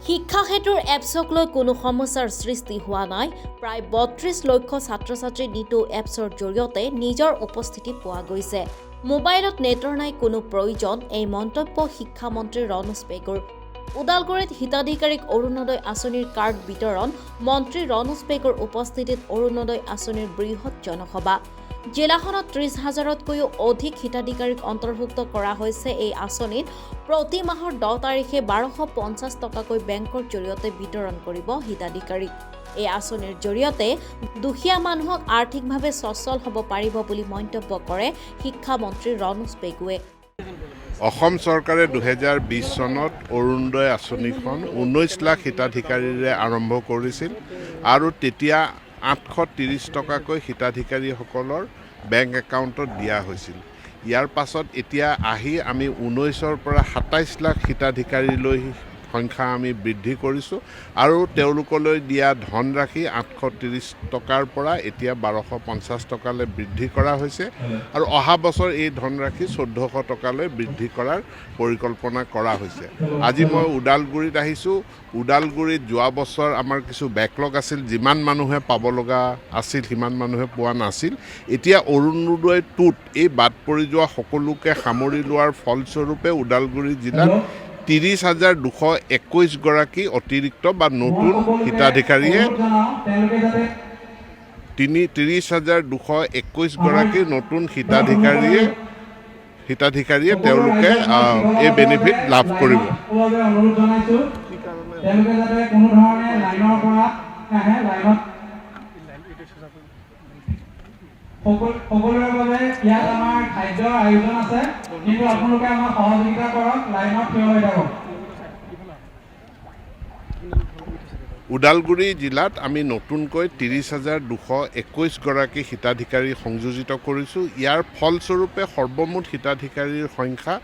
শিক্ষা সেতুৰ এপছক লৈ কোনো সমস্যাৰ সৃষ্টি হোৱা নাই। প্ৰায় 32 লক্ষ ছাত্ৰ ছাত্ৰী নিতৌ এপছৰ জৰিয়তে নিজৰ উপস্থিতি পোৱা গৈছে। মোবাইলত নেটৰ নাই কোনো প্ৰয়োজন, এই মন্তব্য শিক্ষামন্ত্ৰী ৰণোজ পেগুৰ। ওদালগুৰিত হিতাধিকাৰীক অৰুণোদয় আঁচনিৰ কাৰ্ড বিতৰণ। মন্ত্ৰী ৰণোজ পেগুৰ উপস্থিতিত অৰুণোদয় আঁচনিৰ বৃহৎ জনসভা। জিলাখনত 30 হাজাৰতকৈও অধিক হিতাধিকাৰীক অন্তৰ্ভুক্ত কৰা হৈছে এই আঁচনিত। প্ৰতি মাহৰ 10 তাৰিখে 1250 টকাকৈ বেংকৰ জৰিয়তে বিতৰণ কৰিব হিতাধিকাৰীক। এই আঁচনিৰ জৰিয়তে দুখীয়া মানুহক আৰ্থিকভাৱে সচ্ছল হ'ব পাৰিব বুলি মন্তব্য কৰে শিক্ষামন্ত্ৰী ৰণোজ পেগুৱে। অসম চৰকাৰে 2020 চনত অৰুণোদয় আঁচনিখন 19 লাখ হিতাধিকাৰীৰে আৰম্ভ কৰিছিল আৰু তেতিয়া 830 টকাকৈ হিতাধিকাৰীসকলৰ বেংক একাউণ্টত দিয়া হৈছিল। ইয়াৰ পাছত এতিয়া আহি আমি 19ৰ পৰা 27 লাখ হিতাধিকাৰীলৈ সংখ্যা আমি বৃদ্ধি কৰিছোঁ আৰু তেওঁলোকলৈ দিয়া ধনৰাশি 830 টকাৰ পৰা এতিয়া 1250 টকালৈ বৃদ্ধি কৰা হৈছে আৰু অহা বছৰ এই ধনৰাশি 1400 টকালৈ বৃদ্ধি কৰাৰ পৰিকল্পনা কৰা হৈছে। আজি মই ওদালগুৰিত আহিছোঁ। ওদালগুৰিত যোৱা বছৰ আমাৰ কিছু বেকলগ আছিল। যিমান মানুহে পাব লগা আছিল, সিমান মানুহে পোৱা নাছিল। এতিয়া অৰুণোদয় টুত এই বাদ পৰি যোৱা সকলোকে সামৰি লোৱাৰ ফলস্বৰূপে ওদালগুৰি জিলাত 30,221 গৰাকী অতিৰিক্ত বা নতুন হিতাধিকাৰীয়ে 30,221 গৰাকী নতুন হিতাধিকাৰীয়ে তেওঁলোকে এই বেনিফিট লাভ কৰিব। অনুৰোধ জনাইছো, তেওঁলোকে যাতে কোনো ধৰণে লাইনৰ পৰা নাহে। লাইনত সকলোৰে বাবে ইয়াত আমাৰ খাদ্যৰ আয়োজন আছে, কিন্তু আপোনালোকে আমাক সহযোগিতা কৰক, লাইনত থিয় হৈ থাকক। ওদালগুৰি জিলাত আমি নতুনকৈ 30,221 গৰাকী হিতাধিকাৰী সংযোজিত কৰিছোঁ। ইয়াৰ ফলস্বৰূপে সৰ্বমুঠ হিতাধিকাৰীৰ সংখ্যা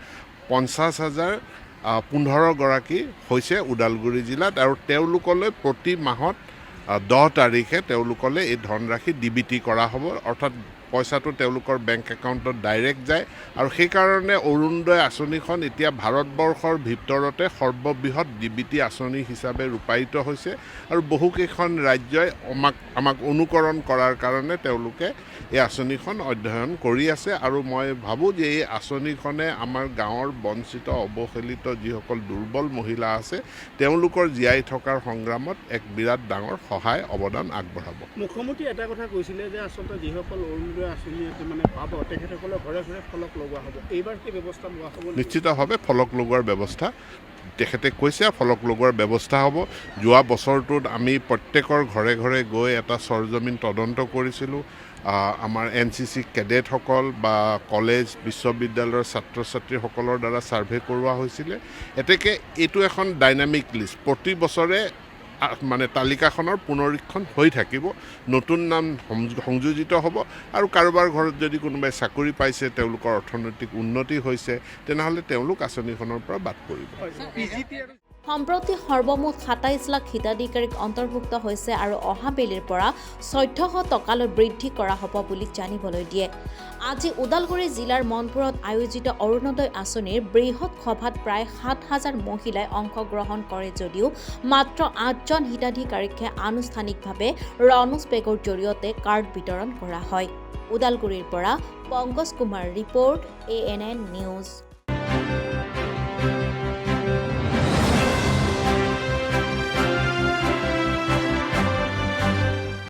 50,015 গৰাকী হৈছে ওদালগুৰি জিলাত আৰু তেওঁলোকলৈ প্ৰতি মাহত 10 তাৰিখে তেওঁলোকলৈ এই ধনৰাশি ডিবিটি কৰা হ'ব, অৰ্থাৎ পইচাটো তেওঁলোকৰ বেংক একাউণ্টত ডাইৰেক্ট যায়। আৰু সেইকাৰণে অৰুণোদয় আঁচনিখন এতিয়া ভাৰতবৰ্ষৰ ভিতৰতে সৰ্ববৃহৎ ডিবিটি আঁচনি হিচাপে ৰূপায়িত হৈছে আৰু বহুকেইখন ৰাজ্যই আমাক অনুকৰণ কৰাৰ কাৰণে তেওঁলোকে এই আঁচনিখন অধ্যয়ন কৰি আছে। আৰু মই ভাবোঁ যে এই আঁচনিখনে আমাৰ গাঁৱৰ বঞ্চিত, অৱহেলিত যিসকল দুৰ্বল মহিলা আছে, তেওঁলোকৰ জীয়াই থকাৰ সংগ্ৰামত এক বিৰাট ডাঙৰ সহায়, অৱদান আগবঢ়াব। মুখ্যমন্ত্ৰীয়ে এটা কথা কৈছিলে যে আচলতে যিসকল অৰুণোদয় আঁচনি মানে পাব, তেখেতসকলৰ ঘৰে ঘৰে ফলক লগোৱা হ'ব। এইবাৰ সেই ব্যৱস্থা লোৱা হ'ব নেকি? নিশ্চিতভাৱে ফলক লগোৱাৰ ব্যৱস্থা তেখেতে কৈছে, ফলক লগোৱাৰ ব্যৱস্থা হ'ব। যোৱা বছৰটোত আমি প্ৰত্যেকৰ ঘৰে ঘৰে গৈ এটা চৰজমিন তদন্ত কৰিছিলোঁ। আমাৰ এনচিচি কেডেটসকল বা কলেজ, বিশ্ববিদ্যালয়ৰ ছাত্ৰ ছাত্ৰীসকলৰ দ্বাৰা ছাৰ্ভে কৰোৱা হৈছিলে। এতেকে এইটো এখন ডাইনামিক লিষ্ট। প্ৰতি বছৰে মানে তালিকাখনৰ পুনৰীক্ষণ হৈ থাকিব, নতুন নাম সংযোজিত হ'ব আৰু কাৰোবাৰ ঘৰত যদি কোনোবাই চাকৰি পাইছে, তেওঁলোকৰ অৰ্থনৈতিক উন্নতি হৈছে, তেনেহ'লে তেওঁলোক আঁচনিখনৰ পৰা বাদ পৰিব। পি জি টি আৰু সম্প্ৰতি সৰ্বমুঠ 27 লাখ হিতাধিকাৰীক অন্তৰ্ভুক্ত হৈছে আৰু অহা বেলিৰ পৰা 1400 টকালৈ বৃদ্ধি কৰা হ'ব বুলি জানিবলৈ দিয়ে। আজি ওদালগুৰি জিলাৰ মনপুৰত আয়োজিত অৰুণোদয় আঁচনিৰ বৃহৎ সভাত প্ৰায় 7000 মহিলাই অংশগ্ৰহণ কৰে যদিও মাত্ৰ আঠজন হিতাধিকাৰীকহে আনুষ্ঠানিকভাৱে ৰণোজ পেগুৰ জৰিয়তে কাৰ্ড বিতৰণ কৰা হয়। ওদালগুৰিৰ পৰা Pankaj Kumar report, ANN news.